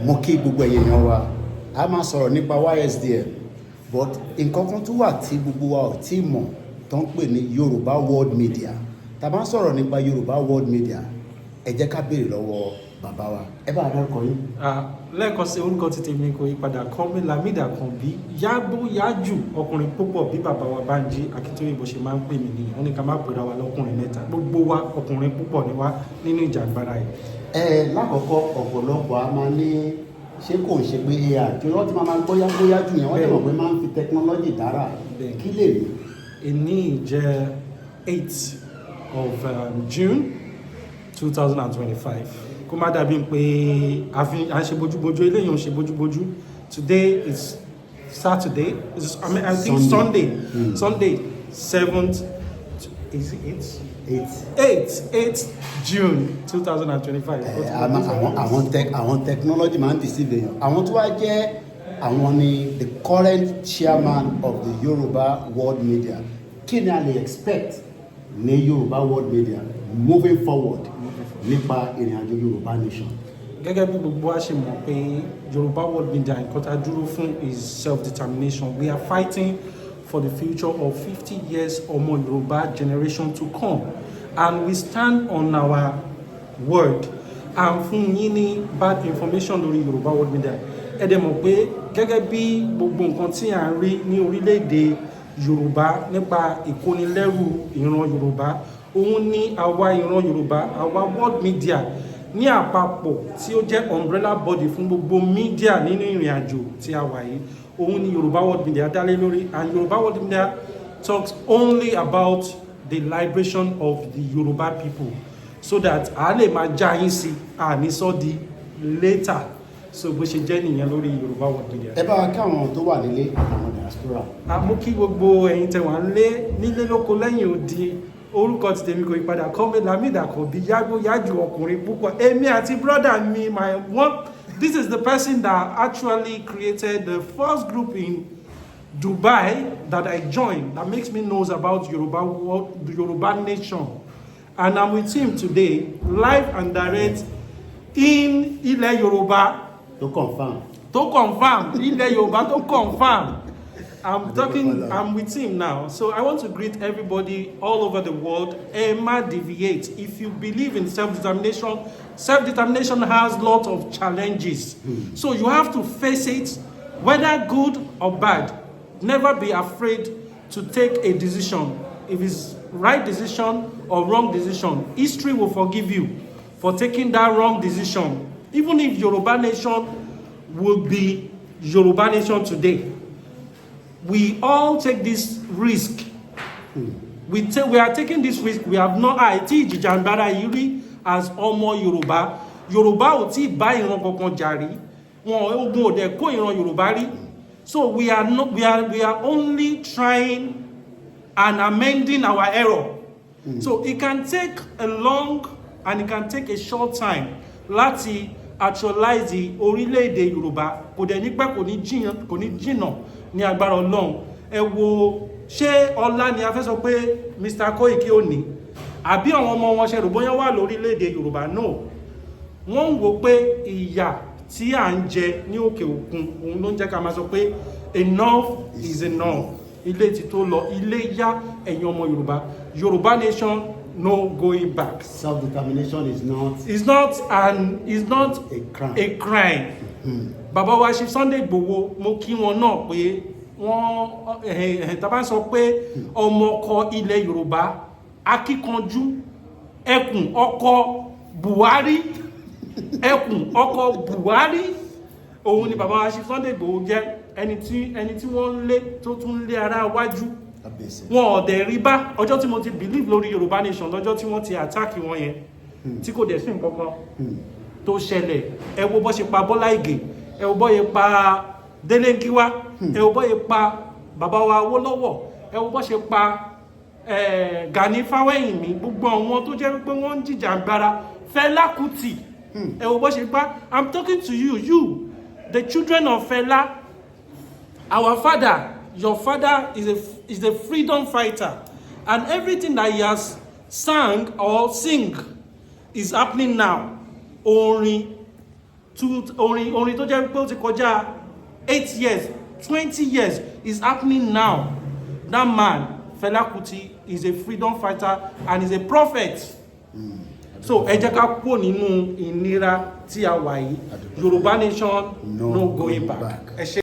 Mo kí gbogbo ẹ̀yin èèyàn wa. A máa sọ̀rọ̀ nípa YSDM, but nǹkan kan tún wà tí gbogbo wa ò tí mọ̀ tó ń pè ní Yorùbá World Media. Tá a bá ń sọ̀rọ̀ nípa Yorùbá World Media, ẹ jẹ́ ká béèrè lọ́wọ́ bàbá wa. Ẹ bá a dárúkọ yín. Ah, lẹ́ẹ̀kan sí, orúkọ ti tèmi kò yí padà, Kọ́mi Lamidi Àkànbí, yágbó yájù ọkùnrin púpọ̀, bí bàbá wa Bánjí Akíntóyè bó ṣe máa ń pè mí nìyẹn. Wọ́n ní ká má pera wa lọ́kùnrin mẹ́ta. Gbogbo wa, ọkùnrin púpọ̀ ni wá nínú ìjàngbara yìí. Ẹ lákọ̀ọ́kọ́, ọ̀pọ̀lọpọ̀ a máa ní ṣé kò ń ṣe pé AI tí wọ́n ti máa gbọ́ yágbóyájú yẹn, wọ́n ti mọ̀ pé máa ń fi technology dára. Kí lè ní? Èní jẹ́ 8 of June 2025. Kó má dàbí pé a fi à ń ṣe bójúbójú, eléyìí ò ń ṣe bójúbójú. Today is Saturday. I mean, I think Sunday. Sunday. Sunday, 7th, is it 8? 8. 8, 8 June 2025. Ẹ, àwọn technology máa ń deceive èèyàn. Àwọn tó wá jẹ́ àwọn ni the current chairman of the Yoruba World Media. Kí ni a lè expect ní Yoruba World Media moving forward nípa ìrìn àjò Yorùbá Nation? Gẹ́gẹ́ bí gbogbo wa ṣe mọ̀ pé Yorùbá World Media, nǹkan tá a dúró fún is self-determination. We are fighting for the future of 50 years ọmọ Yorùbá generation to come, and we stand on our word. À ń fún yín ní bad information lórí Yorùbá World Media. Ẹ dẹ̀ mọ̀ pé gẹ́gẹ́ bí gbogbo nǹkan tí à ń rí ní orílẹ̀-èdè Yorùbá nípa ìkónilẹ́rù ìran Yorùbá, òun ní àwa ìran Yorùbá, àwa world media ní àpapọ̀ tí ó jẹ́ umbrella body fún gbogbo media nínú ìrìn àjò tí a wà yìí, òun ni Yorùbá World Media dálé lórí. And Yorùbá World Media talks only about the liberation of the Yoruba people, so that a lè máa já yín sí àní sọ di later. So bó ṣe jẹ́ nìyẹn lórí Yorùbá World Media. Ẹ bá wa kí àwọn tó wà nílé àtàwọn diaspora. Mo kí gbogbo ẹ̀yin tẹ́ wà nílé, nílé lóko, lẹ́yìn odi. Orúkọ ti tèmi kò yí padà, Kọ́mi Lamidi Àkànbí, yágbó yájú ọkùnrin púpọ̀. Èmi àti brother mi, my one, this is the person that actually created the first group in Dubai that I joined that makes me knows about Yoruba world, the Yoruba nation, and I'm with him today, live and direct in ilẹ̀ Yorùbá. Tó confirm. Tó confirm, ilẹ̀ Yorùbá tó confirm. I'm talking, I'm with him now. So I want to greet everybody all over the world. Ẹ má deviate. If you believe in self-determination, self-determination has lot of challenges. So you have to face it, whether good or bad. Never be afraid to take a decision. If it's right decision or wrong decision, history will forgive you for taking that wrong decision. Even if Yoruba nation will be Yoruba nation today, we all take this risk. We are taking this risk. We have not àìtí ìjìjàngbara yìí rí as ọmọ Yorùbá. Yorùbá ò tí ì bá ìran kankan jà rí. Wọn ogun ò dẹ̀ kó ìran Yorùbá rí. So we are not, we are only trying and amending our error. So it can take a long and it can take a short time láti actualize the orílẹ̀-èdè Yorùbá. Kò dẹ̀ ní pẹ́, kò ní jìnnà, kò ní jìnnà ní agbára Ọlọ́run. Ẹ wo, ṣé ọlá ni a fẹ́ sọ pé Mr. Koiki ò ní àbí àwọn ọmọ wọn ṣe rò bóyá wà lórílẹ̀-èdè Yorùbá? No, wọ́n ń wo pé ìyà tí à ń jẹ ní òkè òkun, òun ló ń jẹ́ ká máa sọ pé enough is enough. Ilé ti tó lọ, ilé yá. Ẹ̀yin ọmọ Yorùbá, Yorùbá nation, no going back. Self-determination is not It's not a crime. A crime. Bàbá wa ṣe Sunday Igboho, mo kí wọn náà pé wọ́n tá bá ń sọ pé ọmọ ọkọ ilẹ̀ Yorùbá, akíkanjú, ẹkùn ọkọ Buhari, ẹkùn ọkọ Buhari, òun ni bàbá wa ṣe Sunday Igboho jẹ́. Ẹni tí wọ́n ń lé tó tún lé ara wájú. Kábíyèsí. Wọn ò dẹ̀ rí bá. Ọjọ́ tí mo ti believe lórí Yorùbá nation, lọ́jọ́ tí wọ́n ti attack wọn yẹn, tí kò dẹ̀ sí nǹkan kan tó ṣẹlẹ̀. Ẹ wo bó ṣe pa Bọ́lá Ìgè, ẹ wo bó ṣe pa Délé Gíwá, ẹ wo bó ṣe pa bàbá wa Awólọ́wọ̀, ẹ wo bó ṣe pa Gani Fáwẹ́hìnmí, gbogbo àwọn tó jẹ́ wípé wọ́n ń jìjàgbara, Fẹlá Kútì, ẹ wo bó ṣe pa. I'm talking to you, you, the children of Fẹlá. Our father, your father is a freedom fighter, and everything that he has sang or sing is happening now. Orin Two orin tó jẹ́ pé ó ti kọjá 8 years, 20 years is happening now. That man, Fela Kuti, is a freedom fighter and is a prophet. So ẹ jẹ́ ká kúrò nínú ìnira tí a wà yìí. Yorùbá nation, no going back. Ẹ ṣé.